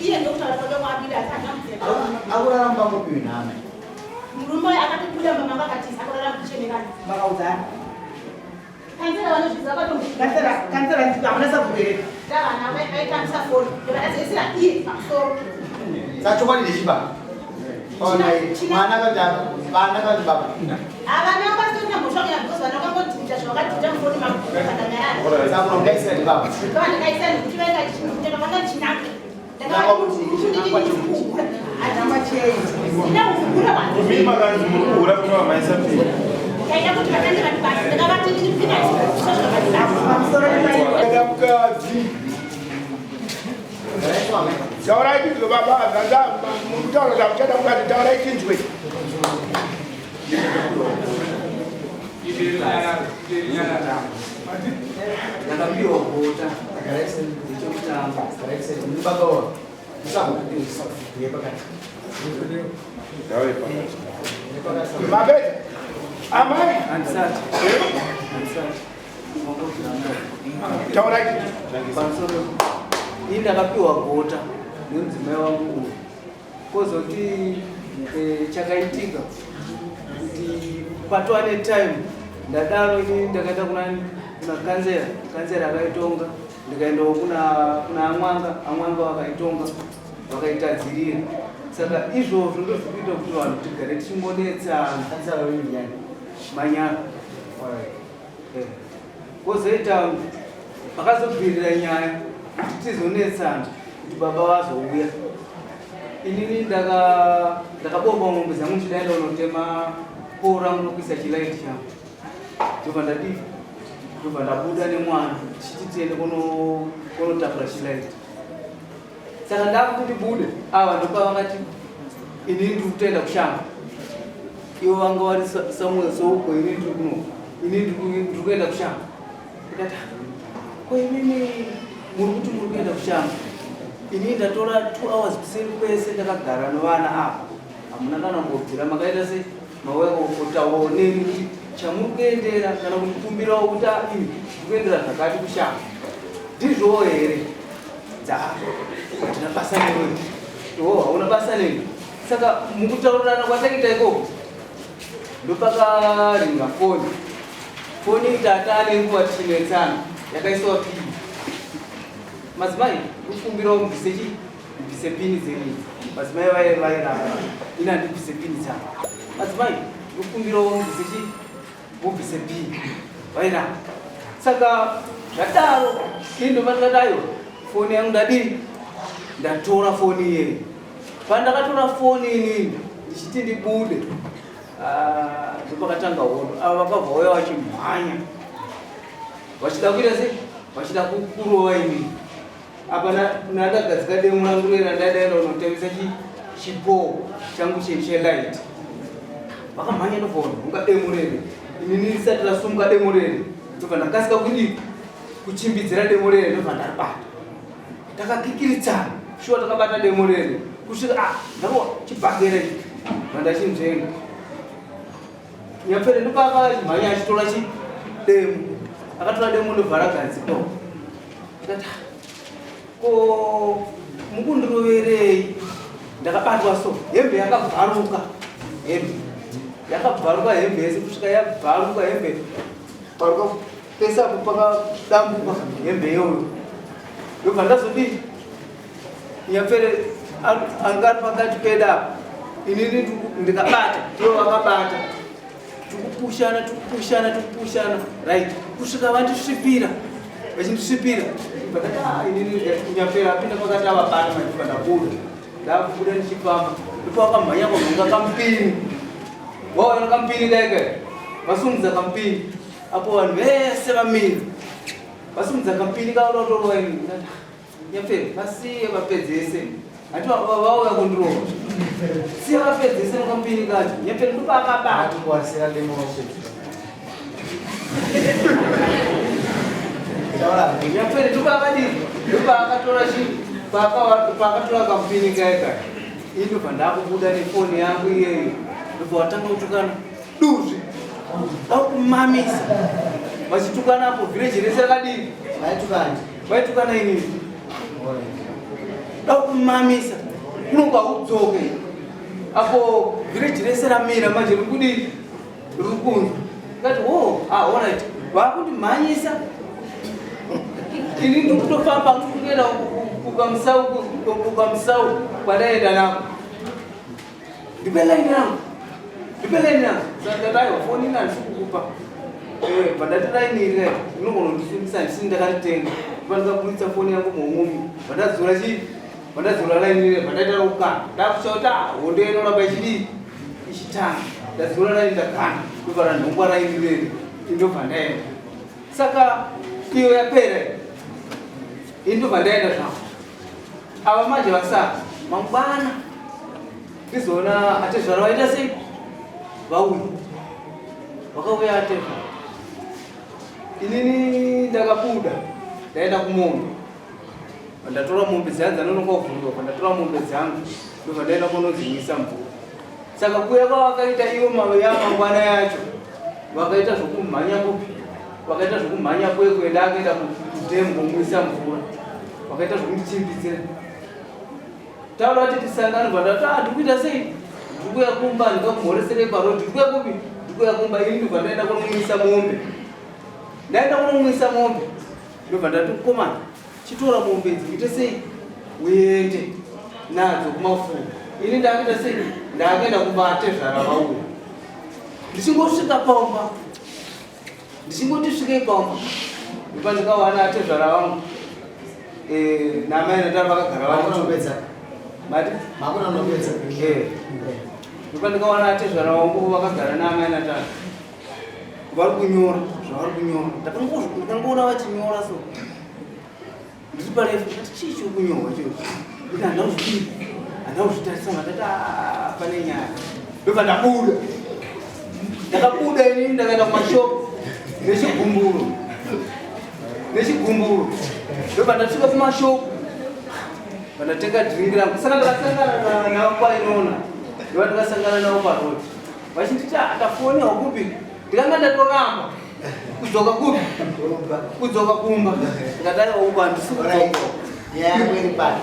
Iye ndokutaura kwake kwakuita asi handina kubvira. Akurara mumba mupi uyu naamai? Murume uyu akatobuda mumba mangu akatiza akurara mukicheni kani. Makaudzana. Kansela vanozviziva vatomuzviziva. Kansela, kansela hamuna sabhuku here? Ndavana vaitambisa foni ndovakazoisira iye pamusoro. Saka chokwadi ndechiba. Mwana akati vana akati baba. Havana kwasitorina mhosva kuya because vana vakangodhilita zvavakadhilita mufoni mangu vakanyarara. Saka unongaisira ndibaba. Ndova ndakaisira nekuti vainga ndakavanga ndichinanga. Imi makanzi muri kuhura kunova maisa pii? Kana mukadzi taurai tinzwe baba mukutaura zvamuchada mukadzi taurai tinzwe. Ndakapiwa bota rechekutanga. Mapedza amai Handisati. Handisati. Taurai. Pamusoro. Ini ndakapiwa bota nemudzimai wangu uyu. Kozoti eh, chakaitika kuti patova netime ndadaro ini ndakaenda kuna kuna kanzera kanzera akaitonga ndikaendawo kuna kuna amwanga amwanga vakaitonga vakaitadzirira saka izvozvo ndozvikuita kuti vanhu tigare tichingonetsana Kansela wenyu ndiani? manyara Alright. Eh. Kozoita pakazobvirira nyaya kuti tizonetsana kuti baba vazouya. Inini ndaka ndakabomba mombe dzangu ndichidaenda kunotema poo rangu nokuisa chilaiti changu. Ndobva ndadii? Ndobva ndabuda nemwana tichiti tiende kunotakura chilaiti. Saka ndakuti ndibude ava ndopavakati inini ndiri kutoenda kushamba. Ivo vanga vari somewhere souko ini ndiri kuno. Ini ndiri kuenda kushamba. Ndikati ah, ko imimi muri kuti muri kuenda kushamba. Ini ndatora 2 hours kuseri kwese ndakagara nevana apa. Hamuna kana kumbobvira makaita sei mauya kotaurawo neni kuti chamuri kuendera kana kundikumbirawo kuti ah, imi ndiri kuendera zvakati kushamba. Ndizvowo here? Hatina basa newe. Oh, hauna basa neni. Saka mukutaurirana kwataita ikoko ndopakaringa foni. Foni tata nenguva tichinetsana yakaiswa pini. Madzimai, ndikukumbirawo mubvise chii? Mubvise pini dzenyu idzi. Madzimai vaye vairamba. Ini handibvise pini dzangu. Madzimai, ndikukumbirawo mubvise chii? Mubvise pini. Vairamba. Saka zvadaro ini ndobva ndikati aiwa foni yangu ndadii? Ndatora foni iyeyi. Pandakatora foni inini ndichiti ndibude ah, ndopakatanga hondo. Ava vakabva vauya vachimhanya vachida kuita sei? Vachida kurova inini. Apa ndakagadzika demo rangu riye randaidaenda kunotemesa chipoo changu chelight. Vakamhanya ndobva vanhonga demo rere. Inini risati rasumuka demo rere. Ndobva ndakasika kudii? Kuchimbidzira demo rere ndobva ndaribata. Takakikiritsana. Shuwa takabata demo rere. Kusvika ah ndarowa chibhakera ichi. Vandachinzvenga. Nyapfere ndopakachimhanya achitora chi demo. Akatora demo ndobva ragadzikwa. Ndikati ah, ko mukundiroverei? Ndakabatwa so hembe yakabvaruka. Hembe yakabvaruka hembe yese kusvika yabvaruka hembe. Paruka pese apo pakadambuka hembe iyoyo. Ndobva ndazodii? Nyapfere anga ari pakati pedu apa. Inini ndikabata, ivo vakabata. Tikupushana, tikupushana, tikupushana. Right. Kusvika vandisvipira. Vachindisvipira. Ndakati ah inini Nyapfere apinda pakati avabata manje ndobva ndabuda. Ndakubuda ndichifamba. Ndipo vakamhanya kunhonga kamupini. Waona kamupini kaya kaya. Vasungudza kamupini. Apo vanhu vese vamira. Vasungudza kamupini kaonotorwa ini. Nyapfere, vasiye vapedzese. Hati vauya kundirova. Siya vapedzese mukampini kacho. Nyapfere ndopakabata. Kuwasira demo wapedza. Nyapfere ndopakadii? Ndopakatora chi paakatora kampini kaya kaya. Ini ndobva ndakubuda nefoni yangu iyeyo. Ndobva watanga kutukana. Duzvi. Vakumamisa. Vachitukana apo village rese rakadii? Vaitukana. Vaitukana inini. Da kumamisa kunonga udzoke apo village rese ramira manje riri kudii, riri kunzwa. Ndikati, "Oh, ah, alright." Vakundimhanyisa, ini ndikutofamba kuenda kukamusau, kukamusau kwandaenda nako. "Ndipe laini rangu, ndipe laini rangu." Saka ndati, "Aiwa, foni ina handisi kukupa." Bva ndati, "Laini iri right, unogona kundisungisa, handisini ndakaritenga." Bva ndikaburitsa foni yangu muhomwe, bva ndadzora chii, bva ndadzora laini rire, bva ndaita rokukanda. Ndakusha kuti, ah, hondo inoramba ichidii, ichitanga. Ndadzora laini, ndakanda, ndobva ranhongwa laini rere, indobva ndaenda. Saka iyo yapera, indobva ndaenda zvangu. Ava manje vasara mangwana, ndizoona atezvara vaita sei, vauya. Vakauya atezvara, inini ndakabuda, ndaenda kumombe, ndatora mombe dziya dzanonoka kuvhurwa. Ndatora mombe dzangu, ndobva ndaenda kunodzimwisa mvura. Saka kuya kwavakaita ivo yamangwana yacho, vakaita zvokumhanya kupi, vakaita zvokumhanya kwekuenda, akaenda kudhemu komwisa mvura. Vakaita zvokundichimbidzira, taura kuti tisangane. Bva ndati, "Ah, ndikuita sei? Ndikuya kumba, ndikakumhoreserei parodi. Ndikuya kupi? Ndikuya kumba." Ini ndobva ndaenda kunomwisa mombe. Ndaenda kunomwisa mombe, ndobva ndati, "Mukomana, chitora mombe idzi, uite sei, uende nadzo kumafuro." Ini ndakuita sei, ndakuenda kumba. Atezvara vauya. Ndichingosvika pamba, ndichingoti svikei pamba, ndopa ndikawana atezvara vangu namai natara vakagara vari. Makunopedza. Mati? Makunonopedza. Ndopa ndikawana atezvara vangu vakagara naamai natara, vari kunyora zvavari kunyora. Ndakangoona vachinyora, so ndiri parefu, ndati, "Chii chiri kunyorwa chiro?" Kuti handina kuzvidii, handina kuzvitarisa. Ndatati, "Ah, pane nyaya." Ndobva ndabuda. Ndakabuda inini, ndakaenda kumashopu nechigumburo, nechigumburo. Ndobva ndasvika kumashopu, vandatenga drink rangu. Saka ndakasangana navo kwainona, ndobva ndakasangana navo parodi vachinditi, "Ah, tafonewa kupi?" Ndikanga ndatoramba kudzoka kupi, kudzoka kumba. Ndikadai uko handisi Alright. kudzoka. Nyaya yangu iri pano.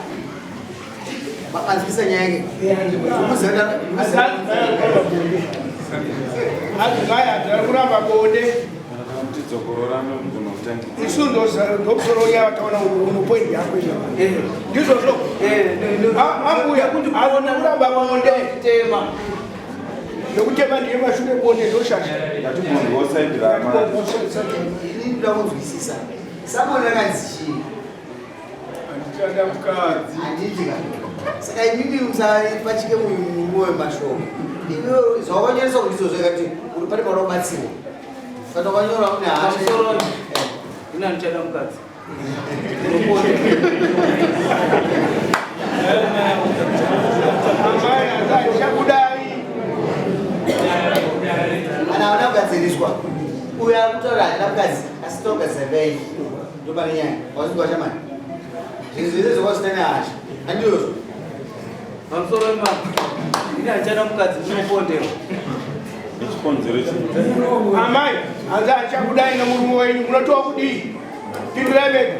Makanzwisa nyaya yake. Madzimai adzari kuramba bonde. Kutidzokorora nogona kutangidza. Isu ndomusoro nyaya wataona unopoindi yako izvo, ndizvozvo. Ambuya kuramba bonde. Tema. Nokutema ndiye mashure, bonde ndoshasha. Ngatimbonzwawo side rama. Ini ndoda kunzwisisa. Samuel akanzi chii? Handichada mukadzi. Handiti ka? Saka imimi musapachike murume wemashoko. Iwe zvawakanyoresa kuti izvozvo ikati uri pane pauda kubatsirwa. Kana ukanyora une hasha. Pamusoro. Ina ndichada mukadzi. Amai handichakudai. Kana hauna kugadziriswa. Uyo ari kutaura handina mukadzi, asi togadzira kai. Ndopane nyaya. Wazvinzwa chamani? Zvinhu zvese zvawazvita nehasha. Handiyozvo. Pamusoro wemama, ina handichada mukadzi, ndinoponderwa. Nechikonzero chii? Amai hanzi handichakudai nomurume wenyu, munotiwa kudii? Pindurai mega.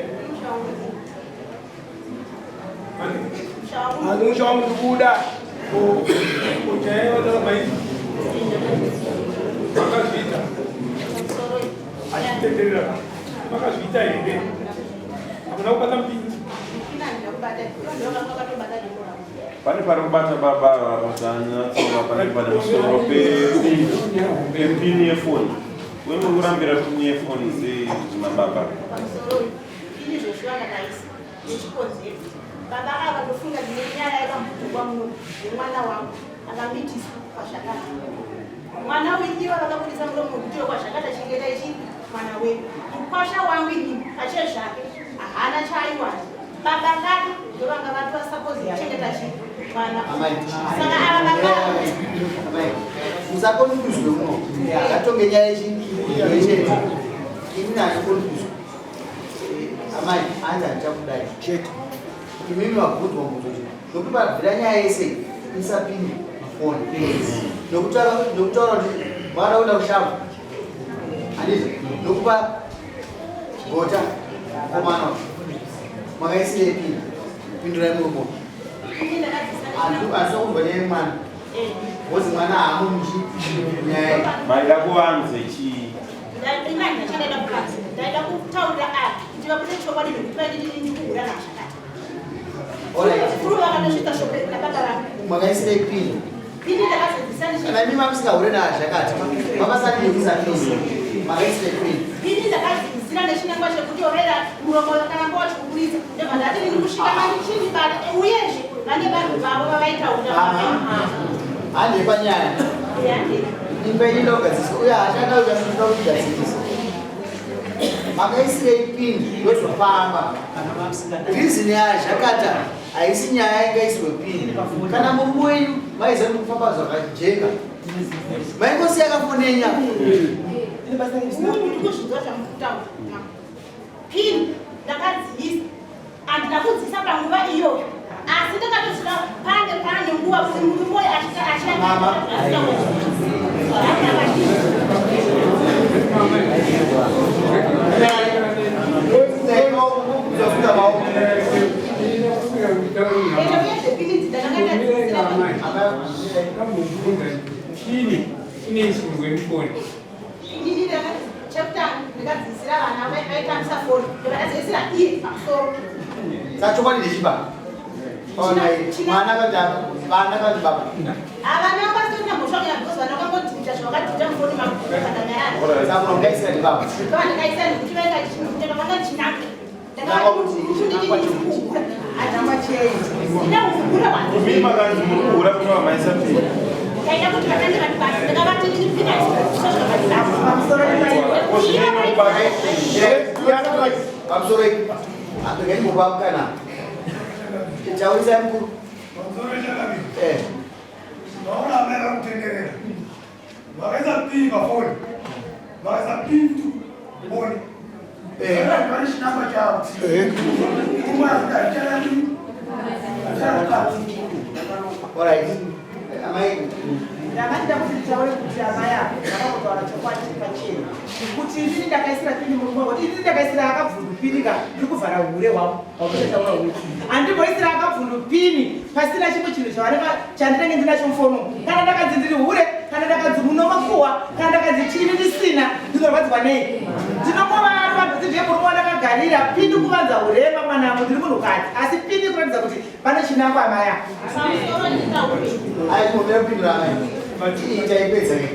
Hanzi musha wangu ndikuda. Makazviita achitenderera, makazviita here? Hamuna kubata mupinyi? Pane pari kubata baba vazanyatsova pane musoro pepini yefoni. Uye muri kurambira pini yefoni sei, mababa? Pamusoro, ini zvoshuwa ndakaisa nechikonzero. Baba ava, ndofunga ndine nyaya yakambutukwa muno yemwana wangu akamitiswa kwazvakati. Mwana uyu, iva vakabudisa muromo wekuti kwazvakati achengeta ichi mwana wedu. Mukwasha wangu inini pachezvake haana chaaiwana. Baba vake ndovanga vatova suppose kuchengeta chi mwana. Amai. Saka ava baba Amai. Musakonfuzwe muno. Ngatonge nyaya yechete. Ini handikonfuzwe. Amai, hanzi handichakudai. Chete. Imimi mabvunzwa mubvunzo chete. Nokuti pabvira nyaya yese isapinde mufoni. Nokutaura kuti mwana kuenda kushamba. Handizvo? Nokupa gota komana. Makaisirei pini? Pindurai murumo. Asi kunzwa nyaya yemwana. Wozi mwana haamuchi nyaya. Maida kuvanze chii? Ndaida chandaida kuvanza. Ndaida kutaurira ava kuti vabude chokwadi nekuti vaidini ndikuhura nazvakati. Kuru vakatosvika shoko rababa vangu. Makaisirei pini? Pini ndakazodzisa ndichi. Kana imi mamusingahure nazvakati. Makasadii pini. Makaisirei pini? Pini ndakadzidzisira nechinangwa chekuti orera muromo wakaramba wachikuburitsa. Ndobva ndati ndiri kusvika mandichindibata uyezve vane vanhu vavo vavaitaura. Hande panyaya. Imba yenyu ndogadzirisa uye haachada uya munoda kugadzirisa. Makaisirei pini yozofamba. Reason yazvakata haisi nyaya ingaisirwe pini. Kana murume wenyu maiziva kuti kufamba zvakajeka. Maingosiya kafonenya. Ndiri kuzvinzwa zvamukutaura. Pini ndakadziisa handina kudziisa panguva iyoyo asi ndakatosvika pane pane nguva kuti murume uyu Pini inoisirwe mufoni. Inini chekutanga ndakadzidzisira vana vaitambisa foni ndakadadzidzisira iye pamusoro. Sachokwadi ndechiba. Mwana kati vana kati baba. Havana kwasina mhosva kuya because vana vakangodhita zvavakadhita mufoni mavo kana nyaya. Saka unongaisira ndi baba. Baba ndakaisira nekuti vaita ndakavanga ndichinanga. Imi makanzi muri kuhura kunova maisa pini. Pamusoro ndingopa mukana. Taurisai mukuru. Vaona amai vakutenderera vakaisa pii pafoni vakaisa pii foni vane chinangwa chavo Ndakandida kuti nditaure kuti amai ava vakangotaura chokwadi chiri pachena kuti inini ndakaisira pini murume wangu inini ndakaisira akabvundupirika ndiri kuvhara hure hwavo hwakutotaura hure handimboisira akabvundupini pasina chimwe chinhu chandinenge ndinacho mufono kana ndakanzi ndiri hure kana ndakanzi munomakuwa kana ndakanzi chini ndisina ndinorwadziwa nei ndinongovapa kuti ndiye murume wandakagarira pini kuvanza hurema mwanangu ndiri munhukadzi asi pini kuratidza kuti pane chinangwa amai ava Ai kumira kupindura amai. Itaipedza ke.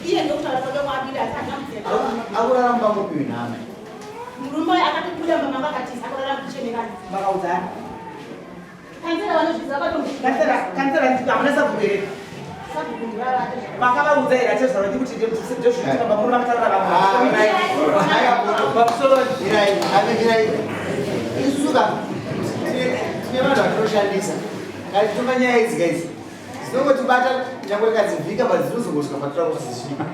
Iye ndokutaura kwake kwaabida asi handina mubvunzo. Akuraramba mupi nhama. Murume uyu akatobuda mama vakatiza akurara kuchenekana. Makaudzana. Kansela vanozviziva vatombo. Kansela hamuna sabhuku here? Makavaudza here atezvara kuti ndezvinoitika pamuri vakataura vamwe. Mirai, mirai. Isusu ka tine vanhu vatinoshandisa. Kana tichitonga nyaya idzi guys. Dzinongotibata nyangwe tikadzivhika but dzinozongosvika patira kuti dzisvika.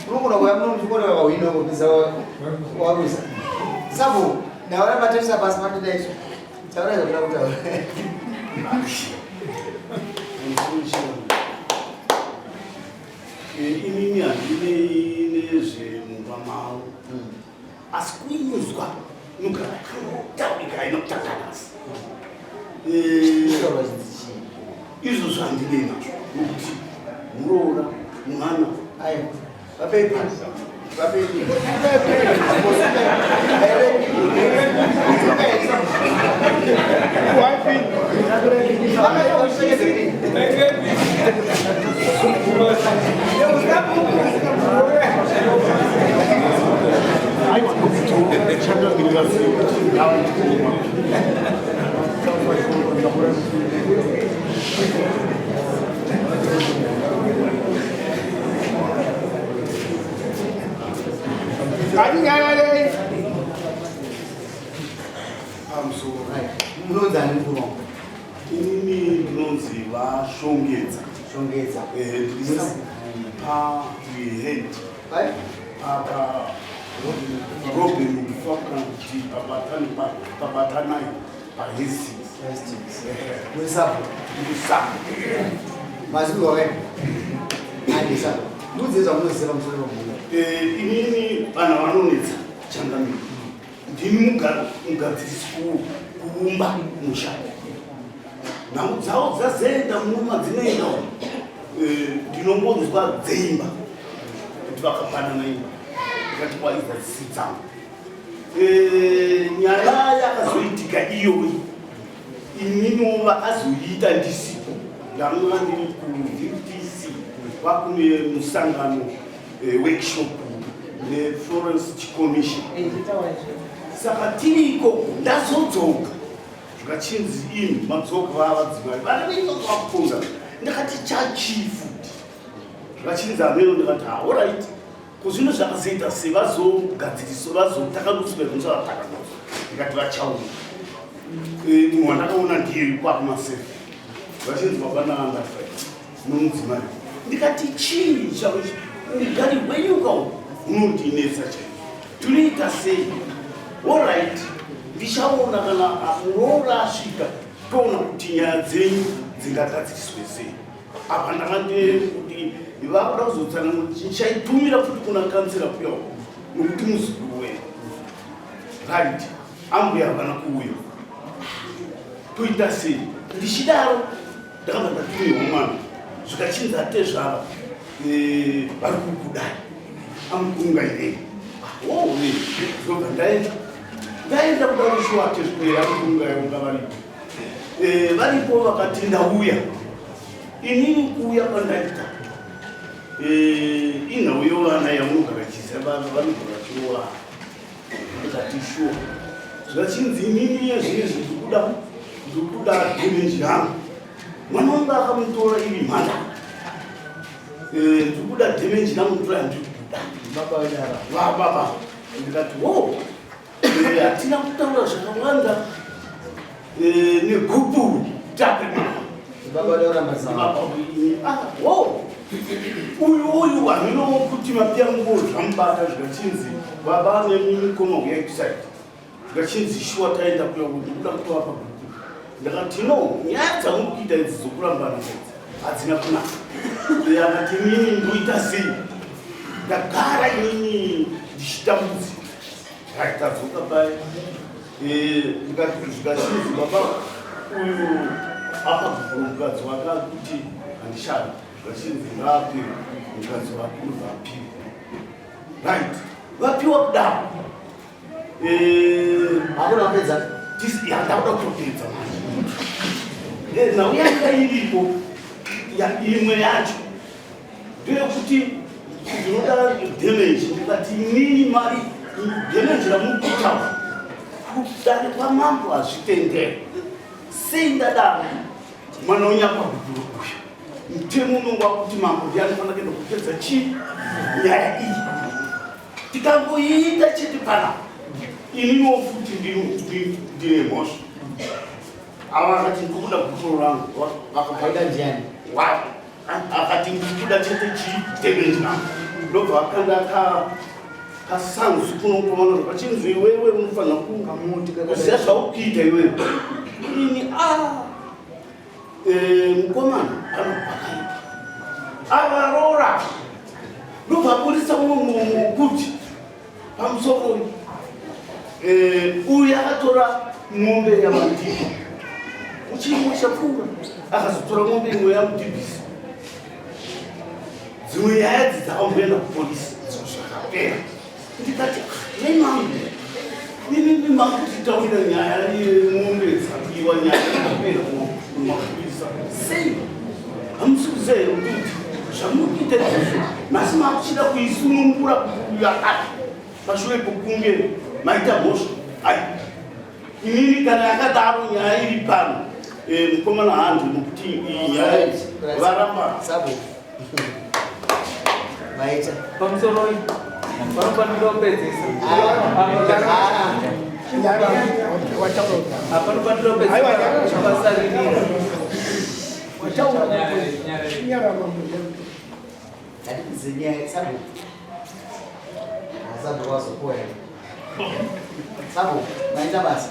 Unogona kuuya muno muchikoro wakahwina ukapedza waruza. Sabo, ndaona matarisa pasi panoita izvo. Taura zvakuda kutaura. Inini handinei nezvemumba mavo asi kuinzwa inogara kanotaurika inokutanganasi izvozvo handinei nazvo nokuti muroora mwana Aiwa. Vapepi. Vapepi. Ngatinyararei. Pamusoro. Munonzi ani mukuru wangu? Inini ndinonzi VaShongedza. Shongedza. Ndiri pa head. Pa pa Robin Mufaka kuti pabatani pabatanai pa Hastings. Hastings. Muri sapo. Ndiri sapo. Mazvinzwa kai? Andi sapo. Ndiudze zvamunoziva pamusoro pemhuri. Eh, inini vanhu vanonetsa changamire ndini mugadzirisi kuumba musha nhau dzavo dzazoenda muno madzinoenda eh, ndinongonzwa dzeimba kuti vakapanana imba ndikati kwaidza dzisi dzangu eh, nyaya yakazoitika iyoyi ininiwo vakazoiita ndisipo ndanga ndiri kuvtc kwakune musangano eh, workshop neflorence chicommission saka tiri ikoko ndazodzoka zvikachinzi imi madzoka vavadzimai vana veinovakukonza ndakati chachii futi zvikachinzi ameno ndikati haorit ko zvino zvakazoita se vazogadziriso vazotakanutswa zvinosavatakanutsa ndikati vachauya eh, munhu wandakaona ndiye kwakumasefa vachinzi baba naangafa nomudzimai ndikati chii chaicho ugari hwenyuka uhu hunondinetsa chaizvo tinoita sei orit ndichaona kana muroora asvika toona kuti nyaya dzenyu dzingagadziriswe sei apa ndanga ndikuti vakuda kuzotsanangura kuti ndichaitumira futi kuna kansela kuya uko nokuti muzukuru wenyu right ambuya havana kuuya toita sei ndichidaro ndakabva ndatumirwa mwana zvikachinzi atezvara eh, vari kukudai amukunga irei ndobva ndaenda ndaenda kudaro shuwa atezvera amukunga yonga varipo eh, varipo vakati ndauya inini kuuya kwandaita eh, inhau yovana yamunogara chiza vanogara vachirowana ndikati shuwa zvachinzi inini yezvinezvi ndikuda ndikuda damage yangu mwana wangu akamutora iri mhanda eh, ndikuda damage ndamutora yandikuda vababa ndikati wo eh, hatina kutaura zvakawanda eh, negupuru tape uyu uyu hamino kuti mapiyanguo zvamubata zvikachinzi baba nemikoma huyai kuside Ndachinzi shuwa taenda kuya kuti ndikuda kutovapa guku. Ndakati no, nyaya dzamuri kuita idzi dzokurambana idzi hadzina kunaka. Eh, akati inini ndoita sei? Ndagara inini ndichitambudzika. Right, tadzoka paye. Eh, ndikati zvikachinzi baba uyu apa guku mukadzi wake akuti handishandi. Zvichinzi ngaape mukadzi wake unobva apiwa. Right, vapiwa kudaro. Eh, Hakuna kupedza. Ndakuda kutopedza manje. Eh, nhau yanga iripo imwe yacho ndeyekuti ndinoda damage ndikati inini mari damage ramuri kutaura kudare kwamambo hazvitendere sei ndadaro mwana unyakwa uyu mutemo unonga wakuti mambo ndiye anofanira kuenda kupedza chii nyaya iyi tikangoiita chete pana ininiwo futi ndine mhosva ava akati ndikuda gutoro rangu vakaida ndiani akati ndikuda chete chitemeji rangu ndobva akanda ka kasanzu kunokomana kachinzi iwewe unofanira kuziva zvaukuita iwewe ini a ah, eh, mukomana anopakaipa avaroora ndobva aburitsa mumwe mukuti pamusoro uyu eh, uyu akatora mombe yamandibha muchimwe chapfuura akazotora mombe imwe yamudhibhisi dzimwe nyaya idzi dzakamboenda kupolisi zvakapera ndikati nemangu inini makutitaurira nyaya yemombe dzabiwa nyaya yakapera mumapurisa sei hamusi kuziva here kuti zvamuri kuita izvozvo nhasi makuchida kuisunungura yakati pashure pokunge maita mhosva ai inini kana yakadaro nyaya iri pano eh, mukomana hanzi nokuti iyi nyaya varamba Maita. Pamusoroi. Panofanira kupedzisa. Panofanira kupedzisa pasaririra. Sabo, maita basa.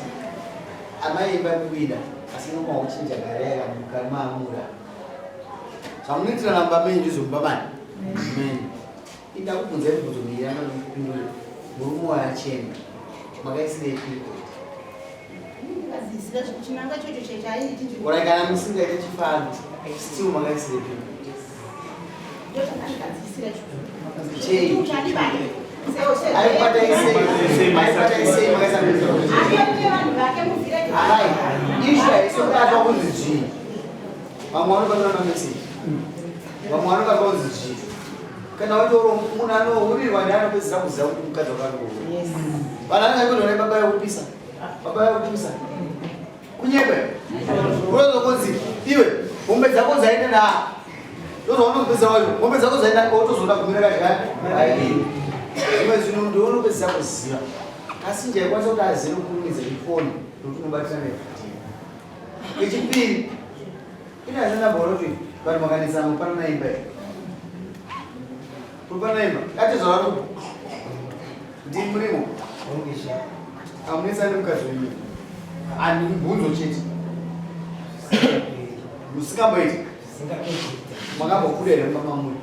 Amai imba kuida asi nokwa kuchinja gare yaka mukamamura. Zvamunoitira namba menyu ndizvo mumba mani. Menyu. Indakubvunzai mibvunzo miviri yandinokupindura. Murume wayachena makaisirei pin code? Ndikadziisira chinangwa ichocho chainiti. Orai kana musingaite chifano still makaisirei pin code? Ndozvandandikadziisira ichocho. Chei? Uchandibata. Aibatai sei? Aibatai sei makaisa pin code? Atoite vanhu vake muvillage. Amai, issue haisobatwa kunzi dzvii. Vamwe vanobatwa namameseji, vamwe vanobatwa kunzi dzvii. Kana waitoro munhu anohurirwa ndianopedzisa kuziva kuti mukadzi wakaroorwa. Vanhu vanenge kutoona baba yekupisa, baba yekupisa. Kunyepe. Unozokunzi iwe mombe dzako dzaenda na ndozaunozopedzisa wacho mombe dzako dzaenda wotozoda kumira kadya. Zvimwe zvinhu ndounopedzisa kuziva. Asi njaikwanisa kuti azive kukurumidza ifoni nokuti unobatira nevhidhiyo. Kechipiri, ine asina bhora kuti vanhu vakanetsana kupanana imba here? Kupanana imba, ati zvavari ndi murimo. Amunetsani mukadzi wenyu. Handibvunzo chete. Musingamboiti. Makambobuda here mumba mamuri?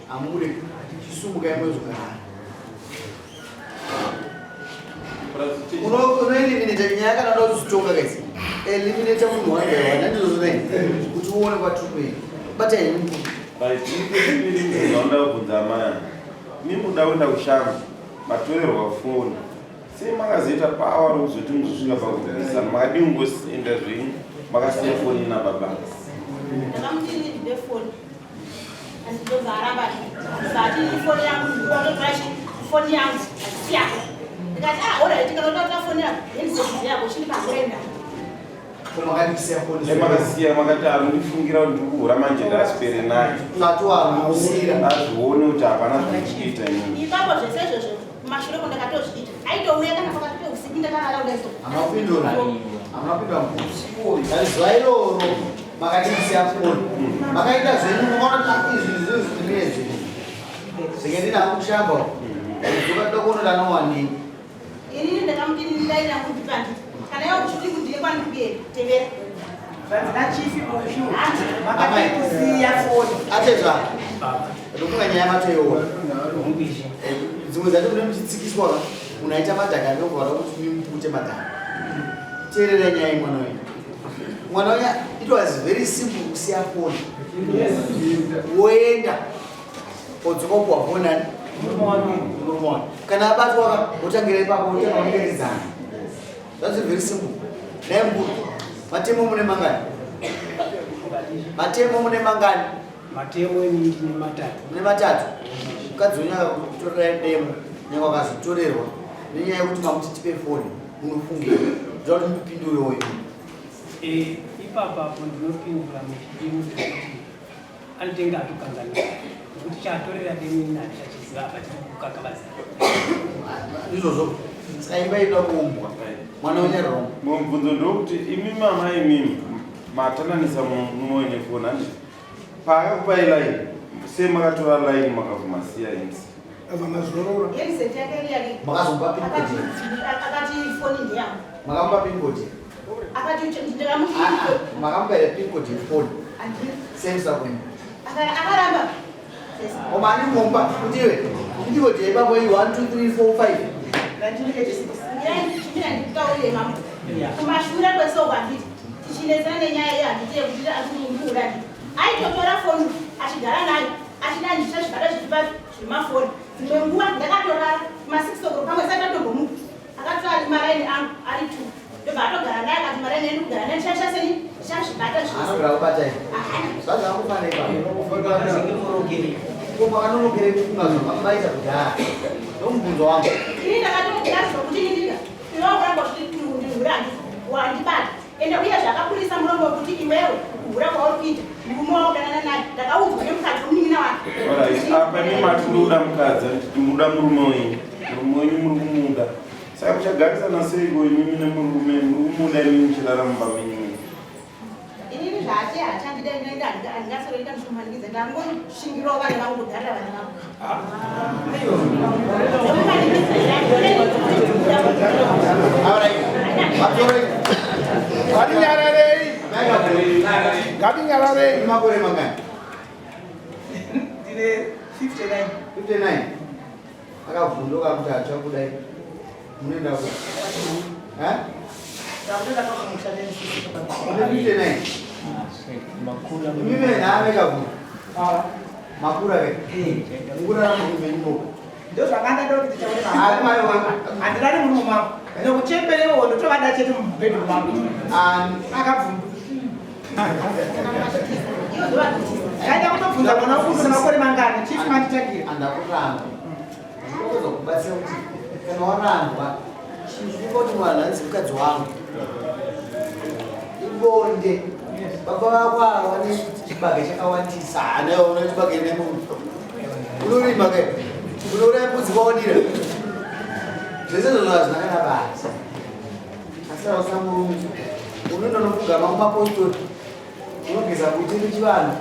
Hamubude. Chisumukai mwezogara. Unoeliminata nyaya kana uda kuzitonga guys. Eliminata munhu one by one. Handizvo zvonai. Kuti uone kwatiri kuenda. Bata henyu mukuru. Right, ini ndinoda kubvunza amai. Imi muda kuenda kushango, matorerwa foni. Sei makazoita power rokuzoti muzosvika pakurwisana? Makadii kungoenda zvenyu makasiya foni ina baba? Ndakamuti ndipe foni. Andindobva aramba. Ndati foni yangu ndikutotora chi foni yangu haisi yako. Ndikati ah alright kana unotora foni yako handizozviziva yako chini pakuenda. Ko makadii kusiya foni? Dai makasiya makati anondifungira kuti ndiri kuhura manje ndaswere naye. Matoamusira. Azvione kuti hapana zvandiri kuita inini. Ipapo zvese izvozvo kumashure ko ndakatozviita. Aitouya kana pakati peusiku ndakarara kudai so. Hamuna kupindura. Hamuna kupindura mubvunzo. Kari zuva iroro makati kusiya foni. Makaita zvenyu mukaona kuti izvi izvi zvine zvinhu. Zvike ndina kushamba. Zuva tokuona ndanowanei. Inini ndakamuti ndaida kundipa nditi. Kana iwe uchiti kundie kwandiri kuenda tevera. Zvanzi nachief Bushu makadii kusiya foni. Atezva. Ndokunga nyaya matoiona. Dzimwe dzacho mune muchitsikiswa ka munhu aita madhaka ndokuvara kuti mimupute madhaka. Teererai nyaya yemwana wenyu. Mwana wenyu it was very simple kusiya foni. Woenda odzoka kupuwa foni nani? Murume wake. Kana abatwa ka wotangira ipapo wotanga kunyengedzana. That's very simple. Naye mukuru. Matemo mune mangani? Matemo mune mangani? Matemo ini ndine matatu. Mune matatu. Mukadzi wenyu akakutorera demo, nyange akazotorerwa nenyaya yekuti mamuti tipe foni, munofungei? Ndoda kuti mupindurewo imi. Ipapo apo ndinopindura muchidimu chekuti anotenge atokanganisa nekuti chaatorera demo ini handichachiziva apa tiri kukakavadzana. Izvozvo saka imba inoda kuumbwa. Mwana wenyu ari wrong. Mubvunzo ndokuti imi mama imimi matananisa murume wenyu foni handiti? Paakakupai line, sei makatora line makazomasiya MC? Abva mazorora. Handset yake iri yake. Makazomupa pin code. Akati foni ndeyangu. Makamupa pin code. Akati ndakamuti Ah, makamupa here pin code yefoni? Handina. Same sakweni. Akaramba. Koma ani mupa kuti iwe pin code yeipapo iyi 1 2 3 4 5. 1986. Chimira ndikutaurire mama. Kumashure kwesoko handiti tichinetsana nenyaya iyo handiti yekuti akuura handiti. Aitotora foni achigara nayo achida ndichazvibata zviri zviri mafoni. Dzimwe nguva ndakatorara kuma6 o'clock pamwe sati atombomuka. Akatora maraini angu ari 2. Ndobva atogara naye akati maraini endu kugara naye ndichashandisa seni ndichazvibata zvese. Anogara kubata here? Zvazvakufana ipapo. Ko makanonokere kufunga zvamakaita kudhaya. Ndomubvunzo wangu. Ini ndakatokurazwa kuti inini iwe wakuramba uchiti ndihura handiti wandibata. Ende uye zvakakurisa muromo wekuti iwewe kuhura kwauri kuita murume waudanana naye ndakaudzwa nemukadzi wemunin'ina wake. Alright, apa imi mati ndoda mukadzi handiti muda murume wenyu. Murume wenyu muri kumuda. Saka muchagarisana seiko imimi nemurume muri kumuda imi muchirara mumba menyu? Inini zvaati hachandida inoenda handingasororika ndichimumanikidza ndangoshingirawo vana vangu kugarira vana vangu. Ndomumanikidza Alright. Matorei. Ngatinyararei. Ngatinyararei. Makore mangani? Ndine 58. 59. 59 akavhunduka kuti atsva kudai munoenda ku Eh? Ndakutoenda pakumusha nenisisi. Mune 59 imimi nhame kavhundu makura ke mukurarama kumenyimoko Ndozvakanda ndoti tichaone handirari murume mangu nekuchemberewo ndotovada chete mubhedhuru mangu akabvundu ndaida kutobvunza mwana wangu kuti makore mangani chief manditagira andakuramba ndinokoza kubatsira kuti kana warambwa chifunga kuti mwana hanzi mukadzi wangu ibonde baba vako ava vane chibage chakawandisa hana una chibage nemunhu unorima ke unouraya mbudzi kwawadira zvese zvozvo hazvina kana basa asi kana usina murume unoenda unopfugama kumapostori unogeza kuti nechivanhu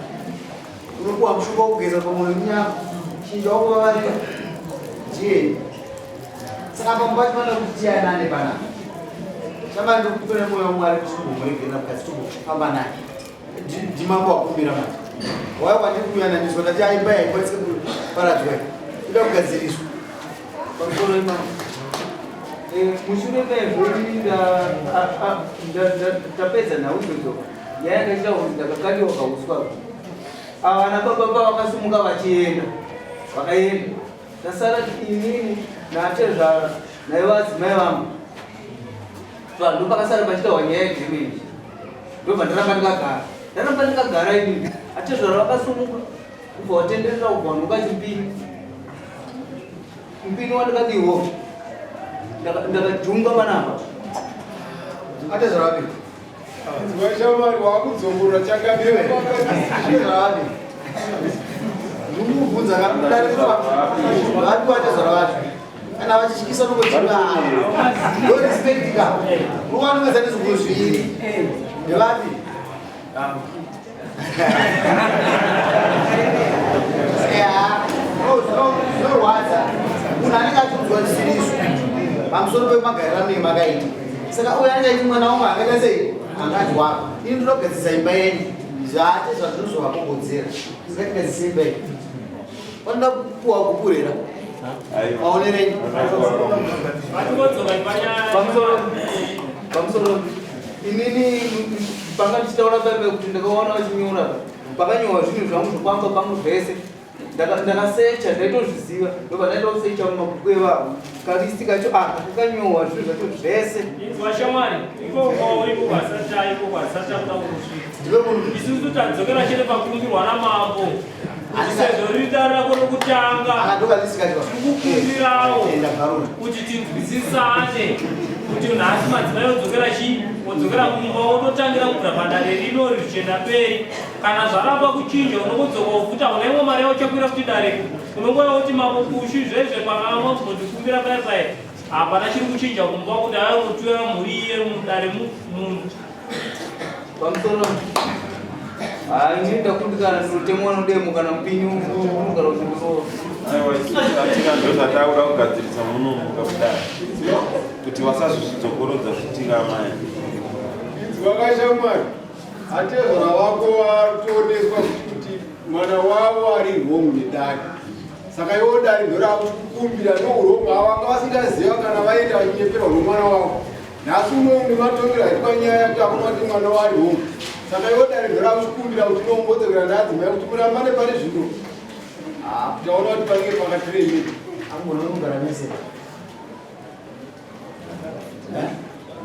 unopuwa mushonga wokugeza pamwe nemunyama chinja wakuvavarira jee saka pamwe pacho panoda kuti tiyanane panapa chamba ndikupe nemwoyo wamwari kuti timbomuregerera mukadzi tombofamba naye ndimambo wakumbira manje waya kwandiri kuyananiswa ndati aimba yaikwanise kuparadzwa ida kugadziriswa pamusoro imambo Mushure mezvo tapedza nhau idzodzo nyaya yakaita kuti ndakakandiwa kauswa ava vana baba pavakasimuka vachienda vakaenda ndasara inini natezvara naivo adzimai vangu vanhu pakasara pachitaurwa nyaya yedhemeji ndobva ndaramba ndikagara ndaramba ndikagara inini atezvara vakasimuka kubva watenderera kubva wanhuka chipini Mpini wandakadiwo ndakajunga panapa. Atezvara wapi? Washamwari wakudzongorora chakamira. Atezvara wapi? Ndikubvunza vapi watezvara vacho? Kana vachityisa nongochima. No respect ka. Unowanwa zani zvikuru zviviri. Ndevapi? Zvinorwadza munhu anenge achiudzwa zvisiriizvo pamusoro pemagariro anenge makaita saka uyo anenge aiti mwana wangu angaita sei angati wako ini ndinogadzisa imba yenyu zvate zvazvinozovakokodzera singatigadzise imba yenyu vanoda kupuwa kupurera maonerenyu pamusoro inini panga ndichitaura paipa kuti ndakaona vachinyora pakanyorwa zvinhu zvangu zvokwamba pangu zvese ndakasecha ndaitozviziva ndobva ndaenda kusecha mumabhuku evanhu kalisti kacho aka kakanyorwa zvinhu zvacho zvese inzwa shamwari ikoko ikoko asati ikoko asati akuda kunosvika isusu tadzokera chete pakumbirwa namambo kuti sezvo riri dare rako rokutanga tiri kukumbirawo kuti tinzwisisane kuti nhasi madzimai odzokera chii odzokera kumba ototangira kubvira padare rino richienda mberi kana zvaramba kuchinja unongodzoka ufuta una imwe mari yauchakwira kuti dare unongouya kuti mambo kushu zvezve pamamazondikumbira paya paya hapana chiri kuchinja kumba kuti aya unotuya mhuri iye mudare munhu pamusoro ini ndakundikana ndinotemwa nodemo kana mupinyi unogara uchindorova Aiwa, atina ndozvatakuda kugadzirisa munomuka kudai kuti vasazozvidzokorodza futi amai. Inzwa kashamwari, atezvara vako vatoneswa kuti mwana wavo ari wrong nedare. Saka iwo dare ndorakukumbira nourong hwavo vanga vasingaziva kana vaenda vachinyeperwa nomwana wavo. Nhasi uno nematongero aitwa nyaya takuona kuti mwana wari wrong. Saka iwo dare ndorakukumbira kuti unombodzokera naadzimai kuti murambane pane zvino. Ah, taona kuti panenge pakatiremei. Amugona kugara mese.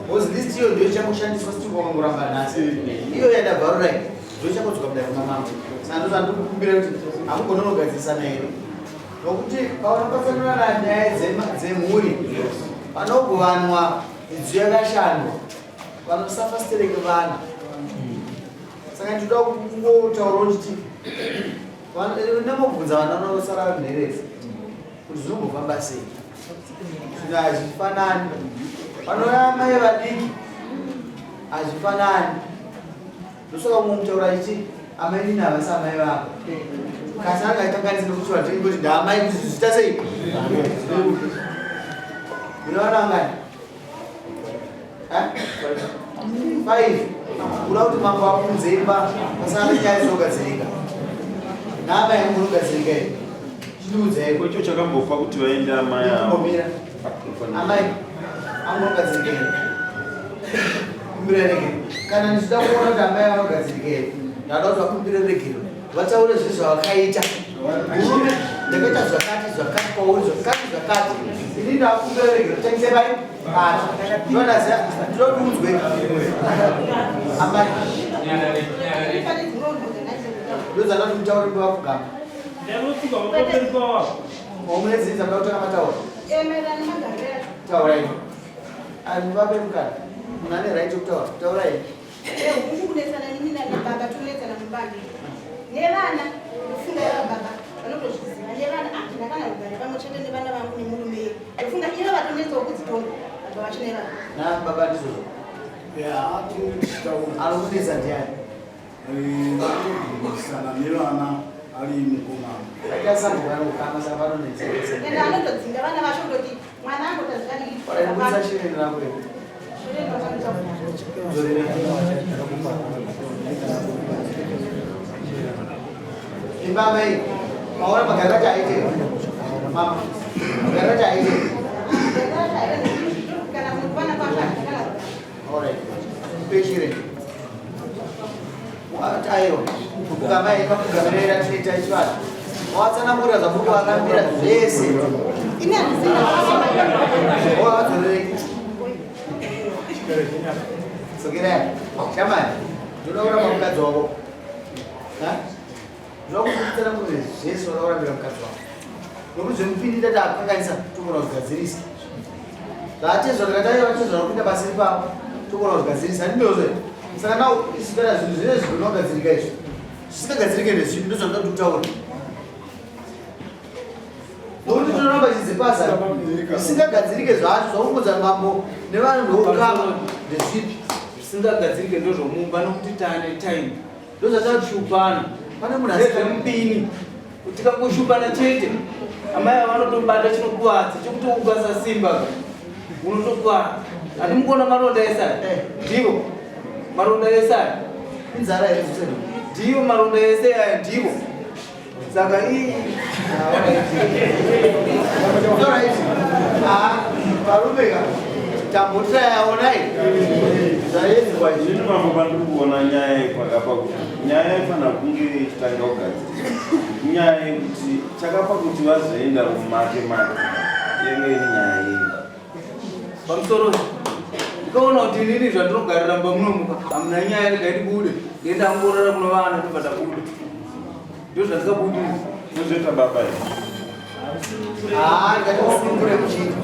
Because list iyo ndiyo ichangoshandiswa still kwakangoramba nhasi. Iyo yandabvarura iyi ndiyo ichangodzoka kudai kuna mambo. Saka ndozvandikukumbira kuti hamugona kunogadzirisana here. Nokuti pavanopatsanurana nyaya dzemhuri panogovanwa midziyo yakashandwa vanosafa stereki vana. Saka ndinoda kungotaurawo ndichiti nemobvunza vana vanosara nherezi kuti zvinombofamba sei. Zvinhu hazvifanani. Panouya mai vadiki hazvifanani. Ndosaka mumwe mutaura achiti amai nini havasi amai vako. Kasi anga achikanganisa nekuti vanhu kuti ndaamai kuti zviita sei? Unoona angani? Five. Kuda kuti mambo apunze imba pasana nyaya dzinogadzirika. Naamai angu unogadzirika here? Chindiudzai. Icho chakambopa kuti vaende amai avo. Kumbomira. Amai, angogadzirika here? Kumbira regero. Kana ndichida kuona kuti amai vanogadzirika here, ndada kuti vakumbire regero. Vataure zvinhu zvavakaita. Murume, ndakaita zvakati zvakati kwauri zvakati zvakati. Ini ndakumbira regero. Tangise pai? Bata. Ndinoda ndinoda kuti unzwe. Amai. Ndodzada kuti mutaure ndovapfugama. Omune dzinza muda kutanga mataura. Taurai. Andivape mukana. Munhu ane right yekutaura. Taurai. Huku kunetsana nini nababa tonetsana mubambi nevana ndofunga iva baba vanotozviziva nevana handina kana rugare pamwe chete nevana vangu nemurume iye ndofunga ivo vatonetsawo kudzitonga baba vacho nevana. Na baba ndizvozvo. Anokunetsa ndiani? Vanotogwirisana nevana ari mukomana. Vaita sabhuku ukama saka vanonetsa. Ende anotodzinga vana vacho kutoti mwana Orai shireni rako iri. Imba amai, maona magariro acho aite. Mama, magariro acho aite. Kana mukwana kwacho handina Alright. Pechire. Aiwa. Kugamai pakugamirira tinoita ichivanhu. Watsanangurira zvamuri kuvarambira zvese. Ini handisina. Wadzorerei. Dzokerai. Shamani, ndoda kuramba mukadzi wako. Ha? Ndoda kukutsanangurira zvese unoda kurambira mukadzi wako. Nokuti zvemupindi tati akukanganisa togona kuzvigadzirisa. Zvatezva tikati aiwa tezva kupinda pasiri pavo togona kuzvigadzirisa. Handindozve. Saka now isu kana zvinhu zvine zvigona kugadzirika izvi. Zvisingagadzirike ndezvipi ndozvandinoda kuti utaure. Nokuti tinoramba chidzipasa zvisingagadzirike zvacho zvaungodza mambo nevanhu veukama ndezvipi. Zvisingagadzirike ndozvomumba nokuti taane time ndozvatashupana pane munhu nezvemupini tikangoshupana chete amai ava vanotobata chinokuvadza chekuti ukasasimba unotokuvara handimukuona maronda esaya ndivo maronda esaya inzara here ndivo maronda ese aya ndivo saka ii varume ka tambotrayaonai zvaedzwa izvi. Zvino mambo pandiri kuona nyaya yepakapa kuti nyaya yaifanira kunge ichitanga kugadziriswa inyaya yekuti chakapa kuti vazoenda mumake make yanga iri nyaya yei. Pamusoro ndikaona kuti inini zvandinogarira mumba munomuka hamuna nyaya regai ndibude ndienda angorara kuno vana ndobva ndabuda ndozvandikabudira. Ndozvoita baba here? Ah, ndikati muchiti.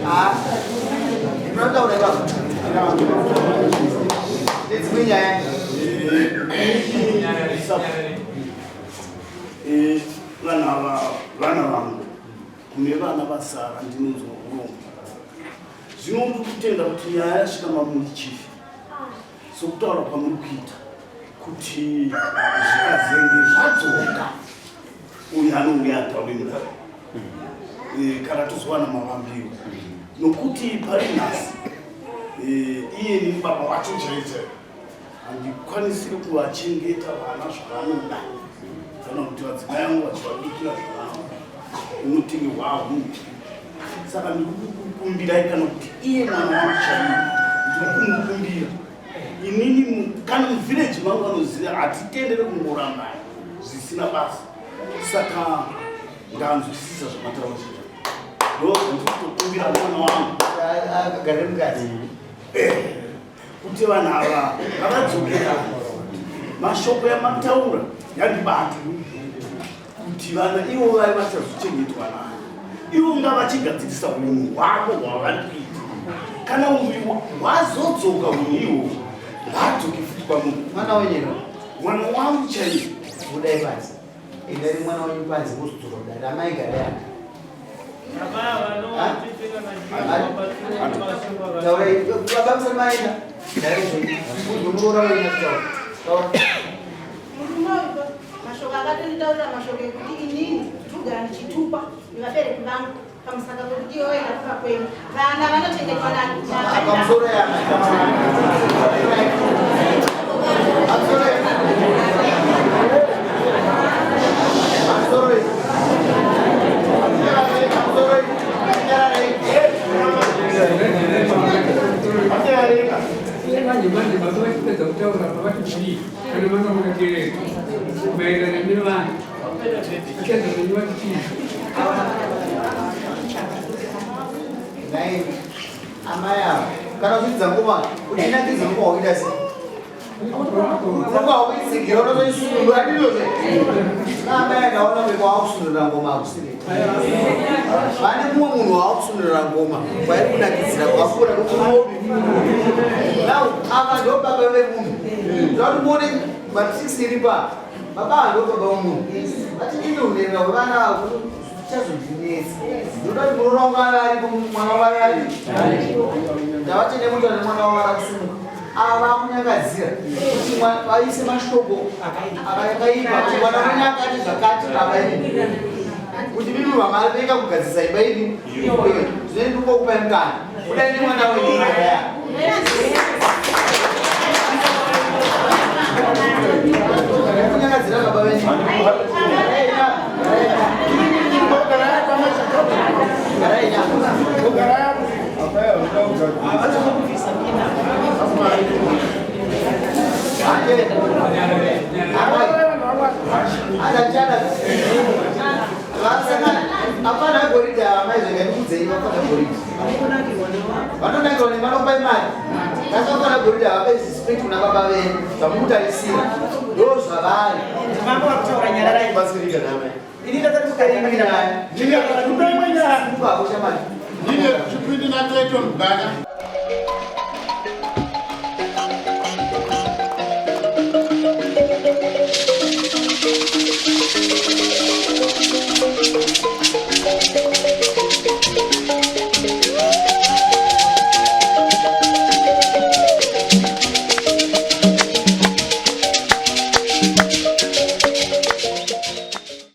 Ah, ndinotaura ipapo. Nedzimwe nyaya. Vana vana vangu kune vana vasara ndinonzwa urombo. Zvino ndiri kutenda kuti nyaya yasvika mamuri chief sokutaura kwamuri kuita kuti zvikazenge zvadzoka uyu anouya ataure mudare kana tozowana mavambiro nokuti pari nhasi iye ni baba wacho chaiye chaiye handikwanisiri kuvachengeta vana zvavanoda kana kuti vadzimai vangu vachivabikira zvavanoda unotenge hwahwo. Saka ndiri kukumbirai kana kuti iye mwana wangu chaiye ndiri kumukumbira inini kana muvhireji mangu vanoziva hatitendere kungorambana zvisina basa. Saka ndanzwisisa zvamataura chita ndozvandikutokumbira mwana wangu Agare mukadzi. Kuti vanhu ava vavadzokera mashoko yamataura yandibata kuti vana ivo vai vachazochengetwa nayo ivo ngavachigadzirisa unhu hwavo hwavari kuita. Kana unhu hwazodzoka unhu ihwohwo ngaadzoke futi kwamuri. Mwana wenyu mwana wangu chaiye. Budai panze. Endai mwana wenyu panze mozodzoka kudare. Amai garai apa. Taurai baba musati maenda. Garai zvenyu. Munhu muroora wenyu achitaura. Taura. Murume uyu mashoko akatonditaurira mashoko ekuti inini ndikugara ndichitukwa nevabereki vangu pamusaka pekuti iwe waenda kumba kwenyu vana vanochengetwa nani? Pamusoro yamai. Pamusoro. Nai amai ava kana uchiridza ngoma uchinakidza ngoma wakuita sei? Unonga wakuitsigira unotoisunungura ndizvozve. Amai akaona kuti wakusunungura ngoma hakusiri. Vane mumwe munhu wakusunungura ngoma kwairi kunakidzira kwapfuura nokuobi. Now ava ndo baba vemunhu. Zvati muone matricks iri pa baba ava ndo baba vemunhu. Vati ndine unherera hwevana ava zvichazondinetsa. Ndoda kuti muroora wangu ave aripo mwana wavo ave aripo. Ndavati nemutaura nemwana wavo vari kusununguka. Ava vakunyangadzira kuti vaise mashoko akaipa kuti mwana wenyu akati zvakati baba ini. Kuti mimi vamavenga kugadzirisa imba ini. Zvine ndikukupai mukana. Kudai nemwana wenyu nyaya. Kunyangadzira baba venyu. Hapana goridhe amai zvakandikudzei vafana goridhe vanonakirwa nevanokupai mari asi vafana goridhe havape respect kuna baba venyu zvamukutarisira ndo zvavari Mambo vakutaura nyararai. Batsirika namai. Ini ndakati kukaringira. Ndine Ndine chipindi na Clayton Bana.